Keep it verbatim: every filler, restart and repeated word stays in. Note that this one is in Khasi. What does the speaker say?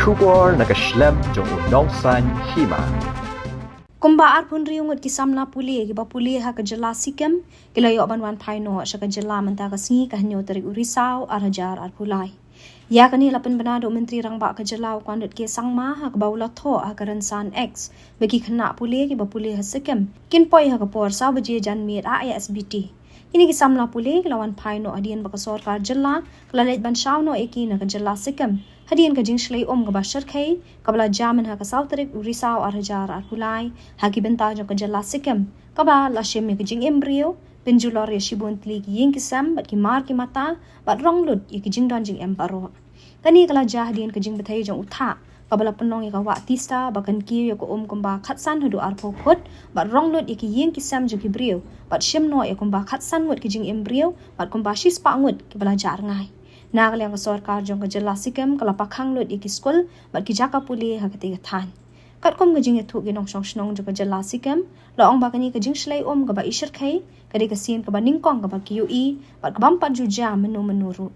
Khubor na ka shlem jong u Nongsaiñ Hima. Kumba arphew hynriew ngut ki samla pule kiba pule ha ka jylla Sikkim ki la ïoh ban wan phai noh sha ka jylla mynta ka sngi, ka hynñiew tarik u Risaw ar hajar arphew lai. Ïa kane la pynbna da u Myntri Rangbah ka jylla, u Conrad K Sangma, ha kaba u la thoh ha ka rynsan X ba ki khynnah pule kiba pule ha Sikkim kin poi ha ka por saw baje janmiet A I S B T. Kine ki samla pule ki la wan phai noh hadien ba ka sorkar jylla ka la leit ban shaw noh ïa ki na ka jylla Sikkim hadien ka jingshlei um kaba shyrkhei kaba la jia mynha ka saw tarik u Risaw ar hajar arphew lai ha ki bynta jong ka jylla Sikkim, kaba la shim ïa ka jingim briew, pynjulor ïa shibun tylli ki ïing ki sem bad ki mar ki mata, bad rong lut ïa ki jingdon jingem baroh. Kane ka la jia hadien ka jingbthei jong u thah kaba la pynlong ïa ka wah tista ba kan kiew ïa ka um kumba khatsan haduh arphew phut, bad rong lut ïa ki ïing ki sem jong ki briew, bad shim noh ïa kumba khatsan ngut ki jingim briew bad kumba shispah ngut kiba la jah rngai. Na ka liang ka sorkar jong ka jylla Sikkim ka la pakhang lut ïa ki skul bad ki jaka pule ha katei ka thaiñ. Katkum ka jingïathuh ki nongshong shnong jong ka jylla Sikkim, la ong ba kane ka jingshlei um kaba i shyrkhei ka dei ka sien kaba nyngkong kaba ki ïohi bad ka bym pat ju jia mynno mynno ruh.